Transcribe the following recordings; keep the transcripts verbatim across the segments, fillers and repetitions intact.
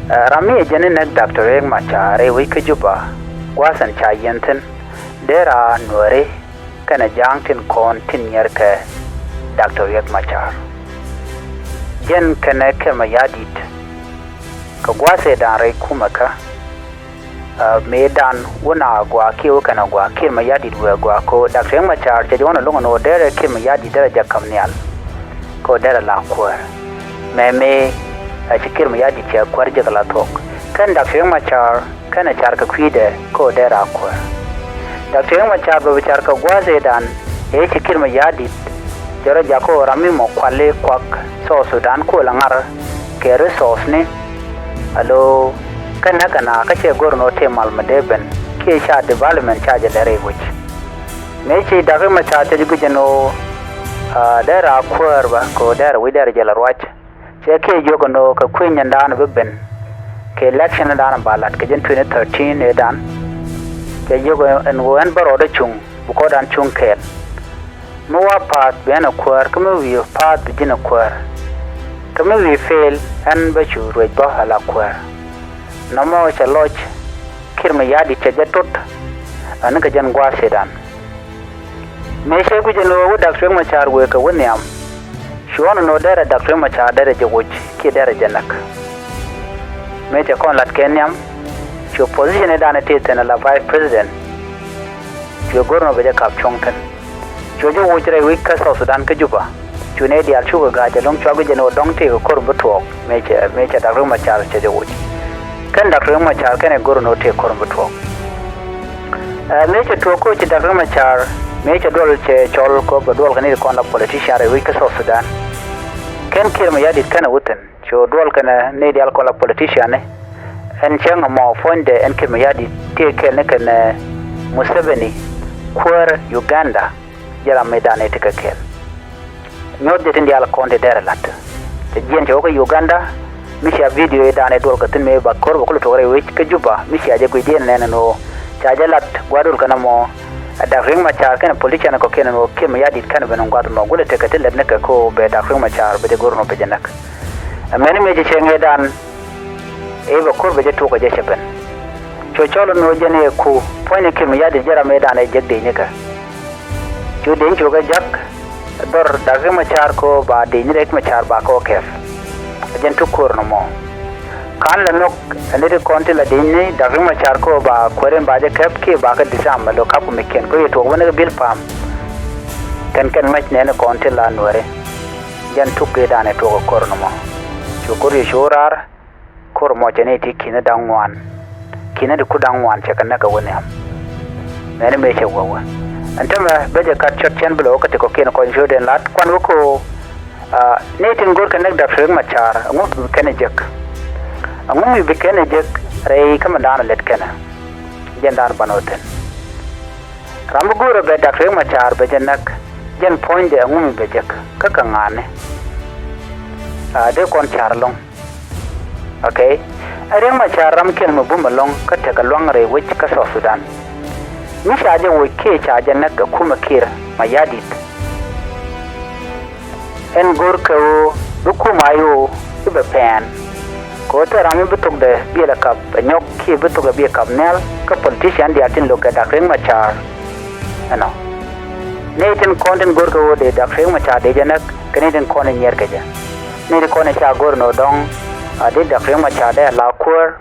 Ɛ, ram mi ɛ jɛn i̱ näk Doctor Riek Machar rɛy wec kä Juba, gua̱a̱th ɛn ca yiɛn thi̱n dee raan Nuääri kɛnɛ ja̱a̱ŋ tin kɔn tin nyiɛr kɛ Doctor Riek Machar. Jɛn kɛnɛ Kiir Mayardit kɛ gua̱a̱th ëëdan rɛy kumɛ kä, ɛ, mëëdan wä na gɔaa kiɛ wä kɛnɛ gɔaa, Kiir Mayardit wëë gɔaa kɛ ɣöö Doctor Riek Machar cɛ jɛ wä na lo̱ŋ ɛn ɣöö derɛ Kiir Mayardit derɛ jɛ ka̱m nhial kɛ ɣöö derɛ la kuäär. Mɛmɛ ɛ ci Kiir Mayardit cɛ kuäär jek la thuɔ̱k. Kɛn Doctor Riek Machar kɛnɛ car kɛ kui̱dɛ kɛ ɣöö derɛ a kuäär. Doctor Riek Machar bɛ bi car kɛ gua̱a̱th ëëdan ëë ci Kiir Mayardit jɔrɛ jakä ɣöö ram mi mɔ kuali kuak South Sudan kɛ ɣöö la ŋar kɛ resource ni. Alo, kä näk kɛ na kä cɛ go̱r ni ɣöö tëë mal mi dee ben kiɛ ca development ca jɛ lɛ rɛy wec. Mëë ci Doctor Riek Machar cɛ ji̱ guic ɛn ɣöö, ah, derɛ a kuäär bä kɛ ɣöö derɛ wi̱c derɛ jɛ la ruac. Cɛ kiɛ jiök ɛn ɣöö kɛ kui̱ nyindan bi ben kɛ election dan ba la̱t kɛ jɛn twenty thirteen ëëdan. Cɛ jiök ɛn ɣöö ɛn bä rɔɔdɛ cuŋ bi kɔdan cuŋ kɛɛl. Mi wa pa̱a̱th bi ɛn ɛ kuäär, kä mi wi̱i̱ pa̱a̱th bi ji̱n ɛ kuäär. Kä mi wi̱i̱ fail, ɛn bä cu ruëc bä ala kuäär. Nɔmɔ cɛ lɔc Kiir Mayardit cɛ jɛ tot ɛn kɛ jɛn gua̱a̱th ëëdan. Mëë cɛ guic ɛn ɣöö wä Doctor Riek Machar wëë kɛ wä nhiam. Cuɔ̱n ɛn ɣöö derɛ Doctor Riek Machar derɛ jɛ woc kiɛ derɛ jɛ näk. Mëë cɛ kɔn la̱t kɛ nhiam, cu position ëëdan ɛ tëë thi̱n ala vice president. Cuɛ go̱r nɔ bɛ jɛ ka̱p cuɔ̱ŋ thi̱n. Cuɛ jɛ woc rɛy wec kä South Sudan kä Juba. Cu nɛy diaal cukɛ ga̱a̱c ɛlɔ̱ŋ, cua guic ɛn ɣöö dɔ̱ŋ tëëkɛ ko̱r mi bi tuɔɔk. Mëë cɛ, mëë cɛ Doctor Riek Machar cɛ jɛ woc. Kɛn Doctor Riek Machar kɛnɛ go̱r ɛn ɣöö tëëkɛ ko̱r mi bi tuɔɔk. Ɛ, mëë cɛ tuɔɔk kä ci Doctor Riek Machar, mëë cɛ duɔl cɛ cɔl kɛ ɣöö bɛ duɔl kɛ nɛy ti kɔn la politician rɛy wec kä South Sudan. Kɛn Kiir Mayardit kɛnɛ wä thi̱n. Cu duɔl kɛnɛ nɛy diaal kɔn la politician ni. Ɛn cäŋ ɛmɔ puɔ̱nydɛ ɛn Kiir Mayardit tëë kɛɛl ni kɛnɛ Museveni kuäär Uganda, jɛ ram mëëdan ëë tekɛ kɛɛl. Nyuɔ̱th jɛ tin diaal kɔn ti derɛ la̱t. Cɛ jiɛn cɛ wä kä Uganda, mi cia video ëëdan ëë duɔl kɛ thi̱n mëë ba ko̱r bɛ kulɛ tuɔk rɛy wec kä Juba, mi cia jɛ guic diɛn nɛn ɛn ɣöö ca jɛ la̱t gua̱a̱th duɔl kɛn ɛmɔ. Ɛ Doctor Riek Machar kɛnɛ politician kɔ̱kiɛn ɛn ɣöö Kiir Mayardit kɛnɛ ben ɛn gua̱a̱th ɛmɔ, gulɛ tekɛ ti lät nikɛ kɛ ɣöö bɛ Doctor Riek Machar bɛ jɛ go̱r ɛn ɣöö bɛ jɛ näk. Ɛ mɛni mëë cɛ cɛ ŋëëdan ëë bɛ ko̱r bɛ jɛ tuɔk kɛ jɛ cɛ ben. Cu cɔl ɛn ɣöö jɛn ëë ku puɔ̱ny ni Kiir Mayardit jɛ ram ëëdan ëë jek dëëcnikɛ. Cu dëëcni cukɛ jak dhɔr Doctor Riek Machar kɛ ɣöö ba dëëcni Riek Machar ba kɛ ɣöö kɛp. Ɛ jɛn tuk ko̱r nɔmɔ. Ka̱n lɛ nhɔk ɛ nɛy ti kɔn ti la dëëcni Doctor Riek Machar kɛ ɣöö ba kuäär in ba jɛ kɛp kiɛ ba kɛ disarm ɛ lo̱ kap kɛ mi̱thkiɛn kɛ ɣöö yɛ tuɔɔk ben kä Bilpam. Kɛn kɛn mac nɛɛni kɔn ti la Nuääri. Jɛn tuk ëëdan ëë tuɔɔk ɛ ko̱r nɔmɔ. Cu ko̱r yɛ cu raar, ko̱r mɔ cɛ ni ti ki̱ni da̱ŋ ŋuan. Ki̱ni ti ku da̱ŋ ŋuan cɛ kɛ näk kɛ wä nhiam. Mɛni mëë cɛ wä wä. Ɛn tämɛ bä jɛ kat cɔt cɛn bi lɛ wä kä ti kɔ̱kiɛn kɔn ciötden lat kuan wä ko̱, ah, ni tin go̱r kɛ näk Doctor Riek Machar, ɛŋu bi kɛn ɛ jek. Ɛŋu mi bi kɛn ɛ jek rɛy kä mindan lät kɛnɛ. Jɛn dan ban wä thi̱n. Ram bi go̱o̱rɛ bɛ Doctor Riek Machar bɛ jɛ näk, jɛn puɔ̱nydɛ ɛŋu mi bɛ jek kä kɛ ŋa̱a̱ni. Ah, dee kɔn car ɛlɔ̱ŋ. Ok. Ɛ Riek Machar ram kɛl mi bum ɛlɔ̱ŋ kä tekɛ lua̱ŋ rɛy wec kä South Sudan. Mi ca jɛ woc kiɛ ca jɛ näk ɛ kumɛ Kiir Mayardit. Ɛn go̱r kɛ ɣöö bi kum a yo̱o̱ i̱ bɛ pɛn. Kɛ ɣöö thil ram mi bi thokdɛ biɛl ɛ kap ɛ nyɔk kiɛ bi thokdɛ biɛl kap nhial kä politician diaal tin lo̱k kɛ Doctor Riek Machar. Ɛnɔ. Nɛy tin kɔn tin go̱r kɛ ɣöö dee Doctor Riek Machar dee jɛ näk kɛ nɛy tin kɔn in nyier kɛ jɛ. Nɛy tin kɔn in ca go̱r ɛn ɣöö dɔ̱ŋ a dee Doctor Riek Machar dee a la kuäär.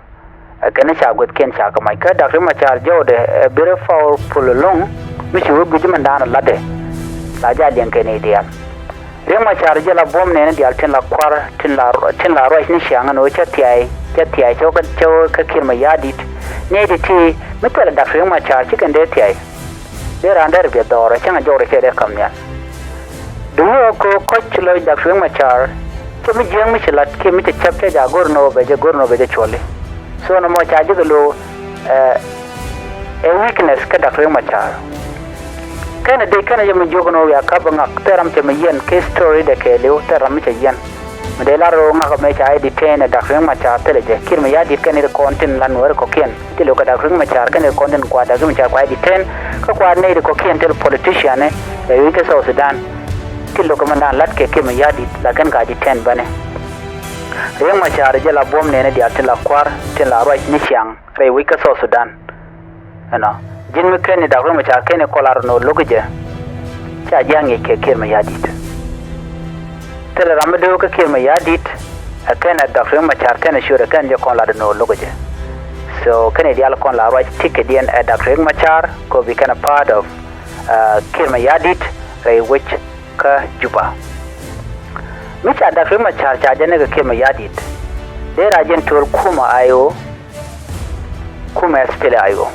Ɛ kɛn ca guäthkiɛn ca kɛ mac kä Doctor Riek Machar jɔwdɛ ɛ very powerful ɛlɔ̱ŋ mi ci wä gui̱c mindan latdɛ. La jɛ a liɛŋ kɛ nɛy diaal. Riek Machar jɛ la buɔ̱m nɛɛni diaal tin la kua̱r, tin la, tin la ruac ni ciaŋ ɛn ɣöö cä thia̱a̱y, cä thia̱a̱y cä wä kä, cä wä kä Kiir Mayardit. Nɛy ti̱ti̱ mi thilɛ Doctor Riek Machar ci kɛn dee thia̱a̱y. Dee raan derɛ biɛ dhɔr ɛ cäŋ a jɔwdɛ cɛ dee ka̱m nhial. Duŋni ɣä ko̱ kɔ̱c lɔc Doctor Riek Machar, cɛ mi jiääk mi ci la̱t kiɛ mi cɛ cäp cɛ jaak go̱r ɛn ɣöö bɛ jɛ, go̱r ɛn ɣöö bɛ jɛ cuɔli. So nɔmɔ ca ji̱ kɛ lo̱o̱, eh, ɛ weakness kä Doctor Riek Machar. Kɛnɛ dee kɛnɛ jɛ mi jiök ɛn ɣöö wiaa ka̱p ɛ ŋak thil ram cɛ mi yiɛn kɛ story dɛ kɛɛliw thil ram mi cɛ yiɛn. Mi dee lar ɣöö ŋak ɛmɛ ca jɛ detain ɛ Doctor Riek Machar thilɛ jɛ. Kiir Mayardit kɛn i̱ ti kɔn tin la Nuääri kɔ̱kiɛn. Ti lo̱k kɛ Doctor Riek Machar kɛn i̱ ti kɔn tin kua Doctor Riek Machar kua jɛ detain. Kä kua nɛy ti kɔ̱kiɛn thil politician ɛ wi̱i̱ kä South Sudan. Ti lo̱k kɛ mindan la̱t kɛ Kiir Mayardit la kɛn ka detain bäni. Riek Machar jɛ la buɔ̱m nɛɛni diaal tin la kua̱r tin la ruac ni ciaŋ rɛy wec kä South Sudan. Ɛnɔ ji̱n mi ken ni Dak Riek Machar ken ni kɔn la rɔ no̱o̱ŋ lo̱k jɛ. Ca ji̱ a ŋi̱i̱c kɛ Kiir Mayardit. Thilɛ ram mi dee wä kä Kiir Mayardit. Ɛ ken ɛ Dak Riek Machar ken ɛ ciötdɛ ken jɛ kɔn la rɔ no̱o̱ŋ lo̱k jɛ. So ken ni diaal kɔn la ruac ticket diɛn ɛ Dak Riek Machar kɛ bi ken a part of, uh, Kiir Mayardit rɛy wec kä Juba. Mi ca Dak Riek Machar ca jɛ näk kɛ Kiir Mayardit. Dee ra jɛn to̱l kumɛ I O, kumɛ S P L A I O.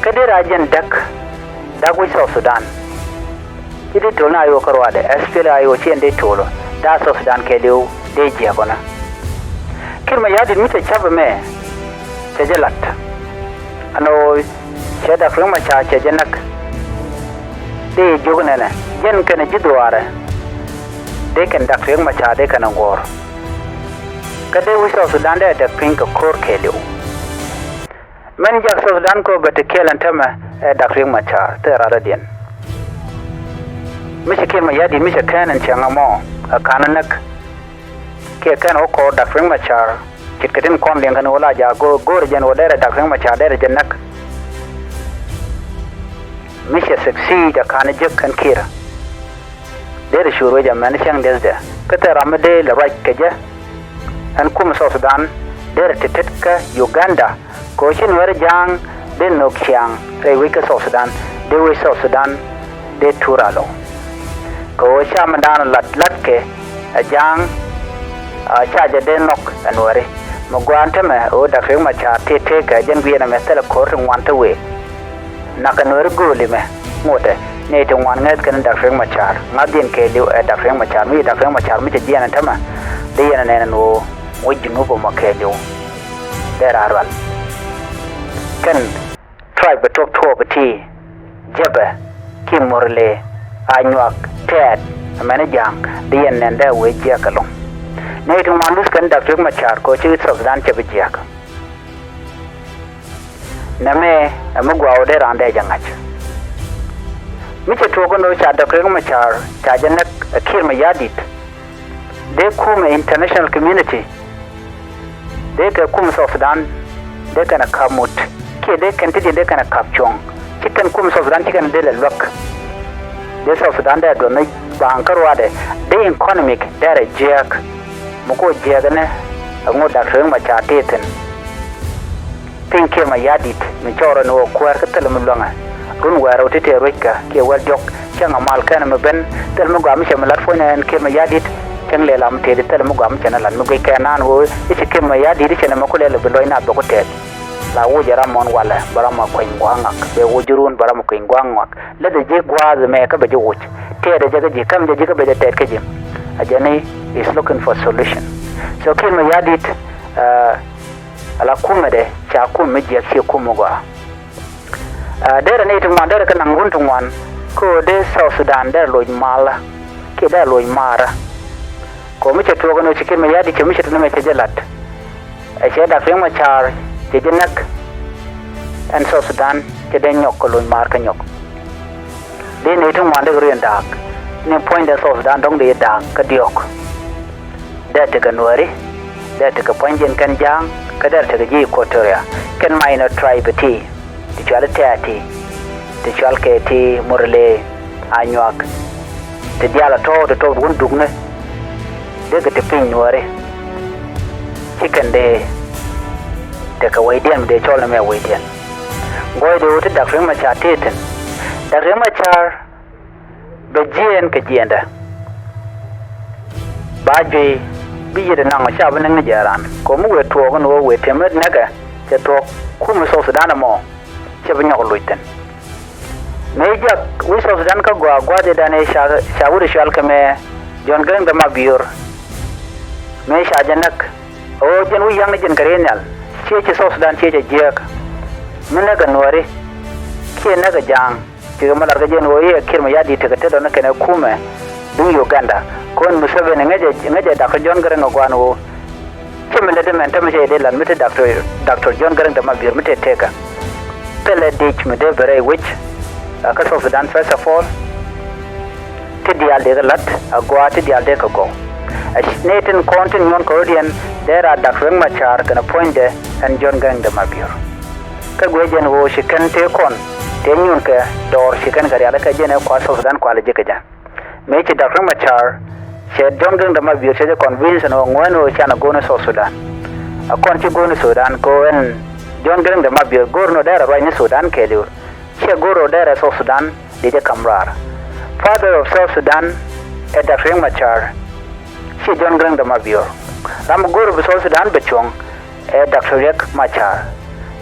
Kä dee ra jɛn däk, däk wec South Sudan. Ci dee to̱l ni I O kä ruaadɛ, S P L A I O ci ɛn dee to̱l, dee South Sudan kɛɛliw dee jiäk ɔ nä. Kiir Mayardit mi cɛ ca̱p ɛmɛ, cɛ jɛ lat. Ɛn ɣöö cɛ Dak Riek Machar cɛ jɛ näk. Dee jiök nɛnɛ, jɛn kɛnɛ ji̱ dhuaarɛ. Dee kɛn Dak Riek Machar dee kɛn ɛ guɔ̱ɔ̱r. Kä dee wec South Sudan dee däk piny kɛ ko̱r kɛɛliw. Mɛn jak South Sudan kɛ ɣöö bɛ te kɛɛl ɛn täämɛ ɛ Dak Riek Machar thil rɔɔdɛ diɛn. Mi ci Kiir Mayardit mi cɛ kɛn ɛn cɛ ŋa mɔ ɛ ka̱n ɛ näk. Kiɛ kɛn ɣä kɔɔr Dak Riek Machar. Ce̱tkɛ tin kɔn liɛŋ kɛn ɣöö la jaak go̱o̱r, go̱o̱r jɛn ɣöö derɛ Dak Riek Machar derɛ jɛ näk. Mi cɛ succeed ɛ ka̱n jek kɛn Kiir. Derɛ cu ruec ɛmɛn cäŋ diethdɛ. Kä thil ram mi dee lɛ ruac kɛ jɛ. Ɛn kumɛ South Sudan derɛ te tet kä Uganda. Kɛ ɣöö ci Nuɛɛri Ja̱a̱ŋ dee nhök ciaŋ rɛy wec kä South Sudan, dee wec South Sudan dee tuur alɔ. Kɛ ɣöö ca mindan lat latkɛ ɛ Ja̱a̱ŋ, a, ca jɛ dee nhɔk ɛ Nuɛɛri. Mi gɔaa ɛn täämɛ ɣöö Dak Riek Machar tëë tëëkɛ jɛn guiɛn ɛmɛ thilɛ ko̱r ti ŋuan te wëë. Nakä Nuɛɛri gööli mɛ ŋotdɛ nɛy ti ŋuan ŋäth kɛn Dak Riek Machar, ŋa̱thdiɛn kɛɛliw ɛ Dak Riek Machar, mi ci Dak Riek Machar mi cɛ jiɛɛn ɛn täämɛ. Dee yɛn ɛ nɛn ɛn ɣöö wec Junub ɛmɔ kɛɛliw. Dee raar rual. Kɛn tribe bɛ tuɔɔk tuɔɔk bɛ ti Jɛpɛ kiɛ Murle, Anyuak, Tɛɛt, amäni Ja̱a̱ŋ, dee yɛn nɛn dee wee jiäk ɛlɔ̱ŋ. Nɛy ti ŋuan luth kɛn Dak Riek Machar kɛ ɣöö ci South Sudan cɛ bi jiäk. Nɛmɛ ɛ mi gɔaa ɣöö dee raan dee jɛ ŋa̱c. Mi cɛ tuɔɔk ɛn ɣöö ca Dak Riek Machar ca jɛ näk ɛ Kiir Mayardit. Dee kumɛ international community, dee kɛ kumɛ South Sudan, dee kɛn ɛ ka̱p mut kiɛ dee kɛn ti diɛn dee kɛn ɛ ka̱p cuɔ̱ŋ. Ci kɛn kumɛ South Sudan ci kɛn dee lɛ luäk. Dee South Sudan dee duɔth ni baaŋ kä ruaadɛ, dee economic dee rɛ jiääk. Mi ko̱ jiääk ɛnɛ ɛ ŋot Dak Riek Machar tëë thi̱n. Piny Kiir Mayardit mi cɔɔr ɛn ɣöö kuäär kä thilɛ mi luäŋɛ. Run wäärä wä ti tëë rueckä kiɛ wäl diɔ̱k, cäŋ a mal kɛn mi ben, thilɛ mi gɔaa mi cɛ mi lat puɔ̱nydɛ ɛn Kiir Mayardit. Cäŋ lɛ lam tëëdi thilɛ mi gɔaa mi cɛ ni lat mi guic kɛn naan ɣöö i̱ ci Kiir Mayardit i̱ cɛ ni mɛ ku lɛl bi luɔ̱c naath bɛ ku tɛɛth. La woc ɛ ram mɔn walɛ bɛ ram a kueny gua̱a̱k ŋak, bɛ woc run bɛ ram a kueny gua̱a̱k ŋak. Lɛ dhɛ ji̱ gua̱a̱th mɛ kä bɛ ji̱ woc. Tɛɛt ɛ jɛ kä ji̱, käm jɛ ji̱ kä bɛ jɛ tɛɛt kä ji̱. A jɛ ni is looking for solution. So Kiir Mayardit, uh, ala kumɛdɛ ca kum mi jiɛk ciɛ kum mi gɔaa. Ah, derɛ nɛy ti ŋuan, derɛ kɛ naŋ run ti ŋuan. Kɛ ɣöö dee South Sudan derɛ loc malä kiɛ derɛ loc maarä. Kɛ ɣöö mi cɛ tuɔɔk ɛn ɣöö ci Kiir Mayardit cɛ mi cɛ te nɛmɛ cɛ jɛ la̱t. Ɛ cɛ Dak Riek Machar cɛ jɛ näk. Ɛn South Sudan cɛ dee nyɔk kɛ loc maar kä nyɔk. Dee nɛy ti ŋuan dee kɛ run da̱a̱k. Ni puɔ̱nydɛ South Sudan dɔ̱ŋ dee da̱a̱k kä diɔ̱k. Dee tekɛ Nuääri, dee tekɛ pua̱nydiɛn kɛn Ja̱a̱ŋ, kä dee tekɛ ji̱ Equatoria, kɛn minor tribe ti, ti cuali Tɛɛti, ti cual kɛ ti Murle, Anyuak, ti diaal a tɔ̱, ti tɔ̱ wun dukni, dee kɛ ti piny Nuääri. Ci kɛn dee tekɛ wecdiɛn mi dee cɔl ni mɛ wecdiɛn. Gɔɔy dee wä ti Dak Riek Machar ti thi̱n. Dak Riek Machar bɛ jiɛɛn kɛ jiɛɛndɛ. Ba juey bi yiëëdɛ naŋ ɔ ca bi näk ni jɛ raan. Kɛ ɣöö mi wëë tuɔɔk ɛn ɣöö wëë tëë mi näkɛ cɛ tuɔɔk kumɛ South Sudan ɛmɔ cɛ bi nyɔk loc thi̱n. Mëë jak wi̱c South Sudan kä gɔaa gua̱a̱th ëëdan ëë ca, ca wi̱cdɛ cual kɛ mɛ John Garang de Mabior. Mëë ca jɛ näk ɣöö jɛn wi̱c ya̱ŋ ni jɛn kɛ riey nhial. Ciɛ ci South Sudan ciɛ cɛ jiääk. Mi näkɛ Nuääri kiɛ näkɛ Ja̱a̱ŋ. Cikɛ mi lar kä jɛn ɣöö i̱ ɛ Kiir Mayardit tekɛ tetdɔni kɛnɛ kumɛ duŋ Uganda. Kɔn Museveni ŋäcɛ, ŋäcɛ Doctor John Garang ɛ gua̱a̱n ɣöö cɛ mi lät ɛmɛn tämɛ cɛ jɛ dee lat mi te Doctor, Doctor John Garang de Mabior mi te tekä. Thilɛ dic mi dee ben rɛy wec ɛ kä South Sudan first of all. Ti diaal dee kɛ la̱t a gɔaa ti diaal dee kɛ gɔw. Nɛy tin kɔn tin nyuɔn kɛ rɔ̱diɛn dee raar Dak Riek Machar kɛnɛ puɔ̱nydɛ ɛn John Garang de Mabior. Kä guiɛ jɛn ɣöö ci kɛn tëë kɔn tëë nyuɔn kɛ dɔɔr ci kɛn kɛ rialikä jɛn ɛ kua South Sudan kua lɛ ji̱ kɛ jɛ. Mëë ci Dak Riek Machar cɛ John Garang de Mabior cɛ jɛ convince ɛn ɣöö ŋuɛ̈n ɣöö canɛ go̱o̱r ni South Sudan. A kɔn ci go̱o̱r ni Sudan kɛ ɣöö ɛn John Garang de Mabior go̱o̱r ni ɣöö dee rɛ ruac ni Sudan kɛɛliw. Ciɛ go̱o̱r ɣöö dee rɛ South Sudan di jɛ kam raar. Father of South Sudan ɛ Dak Riek Machar. Ciɛ John Garang de Mabior. Ram go̱o̱r bi South Sudan bɛ cuɔ̱ŋ ɛ Doctor Riek Machar.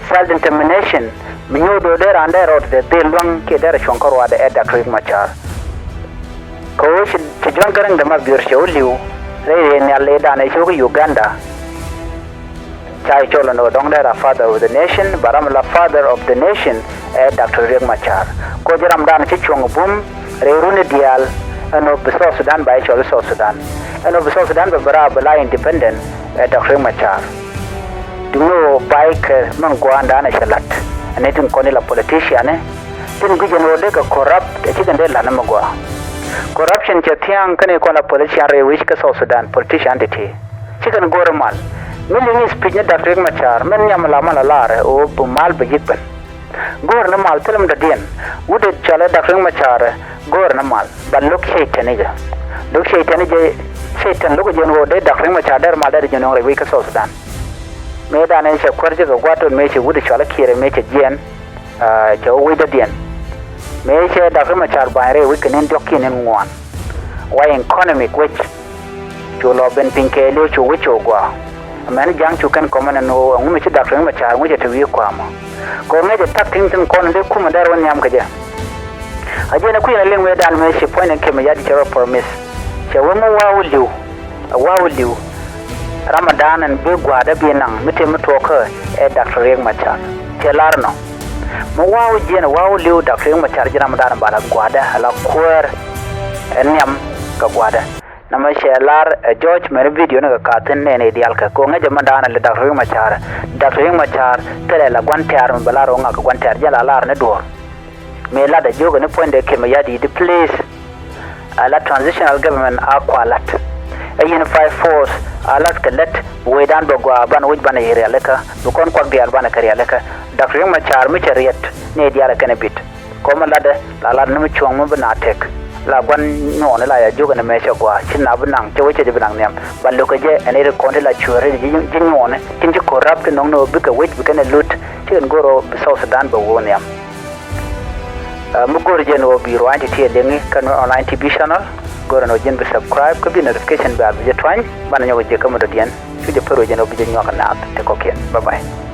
Self determination mi nyuuth ɣöö dee raan dee rɔɔd dee dhil luäŋ kiɛ dee rɛ cuɔ̱ŋ kä ruaadɛ ɛ Doctor Riek Machar. Kɛ ɣöö ci, ci John Garang de Mabior cɛ wä li̱w rɛy rɛy nhial ëëdan ɛ cio̱k Uganda. Ca i̱ cɔl ɛn ɣöö dɔ̱ŋ dee ra father of the nation, ba ram la father of the nation ɛ Doctor Riek Machar. Kɔ ji̱ ramdan ci cuɔ̱ŋ bum rɛy runi diaal ɛn ɣöö bi South Sudan ba i̱ cɔl i̱ South Sudan. Ɛn ɣöö bi South Sudan bɛ bɛ raar bɛ la independent ɛ Doctor Riek Machar. Duŋni ɣöö ba i̱ kɛ min gua̱a̱ndan ɛ cɛ la̱t ɛn ɣöö tin kɔn i̱ la politician i̱ tin gui̱c ɛn ɣöö dee kɛ corrupt ɛ ci kɛn dee la̱t ni mi gua̱a̱. Corruption cɛ thia̱a̱ŋ kɛn i̱ kɔn la politician rɛy wi̱c kä South Sudan politician ti̱ti̱. Ci kɛn go̱o̱r mal. Mi liŋ i̱ speech ni Doctor Riek Machar min nhiam la mal a lar ɛ ɣöö bi mal bi yi̱k ben. Go̱o̱r ni mal thilɛ mi dɔ̱diɛn. Wut dee cɔal ɛ Doctor Riek Machar ɛ go̱o̱r ni mal. Ba lo̱k Cɛy-tan i̱ jɛ. Lo̱k Cɛy-tan i̱ jɛ, Cɛy-tan lo̱k jɛ ɛn ɣöö dee Doctor Riek Machar dee mal dee jɛ nöŋ rɛy wi̱c kä South Sudan. Mëëdan ɛ cɛ kuäär jɛ kɛ gua̱a̱th tɔt mëë cɛ wut cɔal ɛ Kiir ɛ mëë cɛ jiɛɛn. Aa, cɛ wä wecdädiɛn. Mëë cɛ Doctor Riek Machar ba̱ny rɛy wi̱c kɛ ni̱n diɔ̱k kiɛ ni̱n ŋuan. Wa economic wec. Cu lɔ ben piny kɛɛliw cu wec cu gɔaa. Amäni ja̱ŋ cu kɛn kɔmɛ ni ɣöö ɛŋu mi ci Doctor Riek Machar ɛŋu cɛ te wi̱i̱ kua̱a̱mɔ. Kɛ ɣöö ŋäcɛ ta̱k ti̱ŋ tin kɔn in dee kumɛ dee rɔ nhiam kɛ jɛ. A jɛn ɛ kui̱n a liŋ wecdan mëë ci puɔ̱ny ni Kiir Mayardit cɛ rɔ promise. Cɛ wee mi wa̱a̱ wä li̱w. Ɛ wa̱a̱ wä li̱w. Ramadan ɛn bi gua̱a̱dä bi naŋ mi tëë mi tuɔɔkä ɛ Doctor Riek Machar. Cɛ lar ɛnɔ. Mi wa̱a̱ wä jiɛn ɛ wa̱a̱ wä li̱w Doctor Riek Machar ji̱ ramadan ba la gua̱a̱dä ala kuäär. Ɛ nhiam kɛ gua̱a̱dä. Nɛmɛ cɛ lar ɛ George mɛn video ni kɛ ka̱thi̱n nɛɛni diaal kɛ kɛ ɣöö ŋäcɛ mɛn da̱a̱n ɛ lɛ Doctor Riek Machar. Doctor Riek Machar thilɛ la gua̱n tɛ̈r mi bɛ lar ɣöö ŋa̱k kɛ gua̱n tɛ̈r jɛn la lar ni duɔ̱ɔ̱r. Mëë lat ɛ jiökɛ ni puɔ̱nydɛ Kiir Mayardit di please. A la transitional government a kua lat. Ɛ unified force a lat kɛ lät wecdan bɛ gɔaa banɛ wec banɛ yi rialikä bi kɔn kuak diaal banɛ kɛ rialikä. Doctor Riek Machar mi cɛ riɛt ni diaal ɛ kɛn ɛ bit. Kɔmɛ latdɛ la lat ni mi cuɔ̱ŋ mi bi na tëk. La gua̱n nyuɔɔni la ya jiök ɛn ɛmɛ cɛ gua̱a̱ ci na bi naŋ cɛ wec cɛ jɛ bi naŋ nhiam. Ba lo̱kɛ jɛ ɛn iri kɔn ti la cueeri ji̱ nyuɔɔni cin ci corrupt ti nɔŋ ni ɣöö bikɛ wec bi kɛn ɛ lut. Ci kɛn go̱r ɣöö bi South Sudan bɛ wä nhiam. Ɛ, mi go̱r jɛn ɣöö bi ruaacni ti ti ɛ liŋi kä Nuer Online T V channel. Go̱r ɛn ɣöö ji̱n bi subscribe kä bi notification bell bi jɛ tuany banɛ nyɔk jɛ kä mi dɔ̱diɛn. Cu jɛ pär ɣöö jɛn ɣöö bi jɛ nyuak naath ti kɔ̱kiɛn. Bye bye.